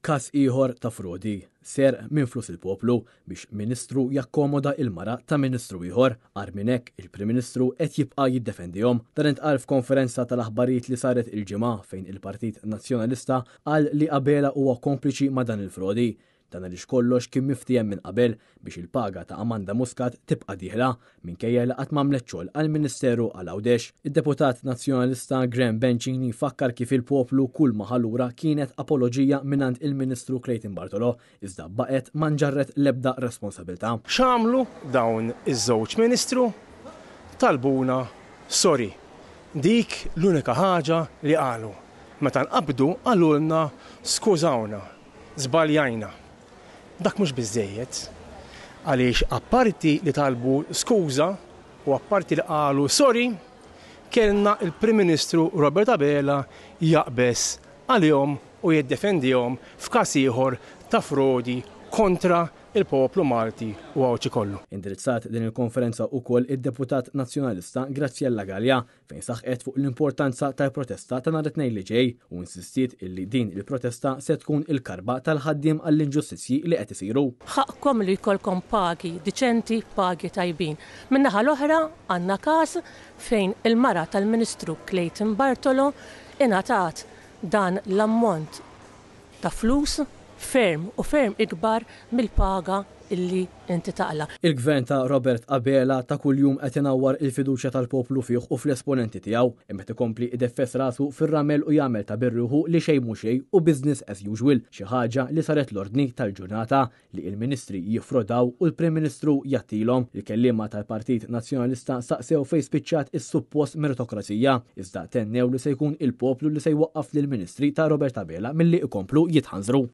Każ ieħor ta' frodi, serq minn flus il-poplu biex Ministru jakkomoda il-mara ta' Ministru ieħor. Agħar minn hekk, il-Prim Ministru qed jibqa' jiddefendihom. Dan intqal f'konferenza tal-aħbarijiet li saret il-Ġimgħa fejn il-Partit Nazzjonalista qal li Abela huwa kompliċi ma' dan il-frodi. Dan għaliex kollox kien miftiehem minn qabel biex il-paga ta' Amanda Muscat tibqa' dieħla, minkejja li qatt m'għamlet xogħol għall-Ministeru għal Għawdex. Id-deputat Nazzjonalista Graham Bencini fakkar kif il-poplu kull ma ħa lura kienet apoloġija mingħand il-Ministru Clayton Bartolo, iżda baqgħet ma nġarret l-ebda responsabilità. X'għamlu dawn iż-żewġ Ministru? Talbuna sorry. Dik l-unika ħaġa li qalu. Meta nqabdu qalulna skużawna. Żbaljajna. Dak mhux biżżejjed. Għaliex apparti li talbu skuża u apparti li qalu sorry, kellna l-Prim Ministru Robert Abela jaqbeż għalihom u jiddefendihom f'każ ieħor ta' frodi kontra l-poplu Malti u Għawdxi kollu. Indirizzat din il-konferenza ukoll id-deputat Nazzjonalista Graziella Galea fejn saħqet fuq l-importanza tal-protesta ta' nhar it-Tnejn li ġej u insistiet illi din il-protesta se tkun il-karba tal-ħaddiem għall-inġustizzji li qed isiru. Ħaqqkom li jkollkom pagi diċenti, pagi tajbin. Min-naħa l-oħra għandna każ fejn il-mara tal-Ministru Clayton Bartolo ingħatat dan l-ammont ta' flus ferm u ferm ikbar mill-paga illi inti taqla'. Il-Gvern ta' Robert Abela ta' kuljum qed inawwar il-fiduċja tal-poplu fih u fl-esponenti tiegħu, imma qed ikompli ideffes rasu fir-ramel u jagħmel ta' bir-ruħu li xejn mhu xejn u business as usual, xi ħaġa li saret l-ordni tal-ġurnata li l-Ministri jiffrodaw u l-Prim Ministru jgħattilhom. Il-kelliema tal-Partit Nazzjonalista saqsew fejn spiċċat is-suppost meritokrazija, iżda tennew li se jkun il-poplu li se jwaqqaf lill-Ministri ta' Robert Abela milli jkomplu jitħanżru.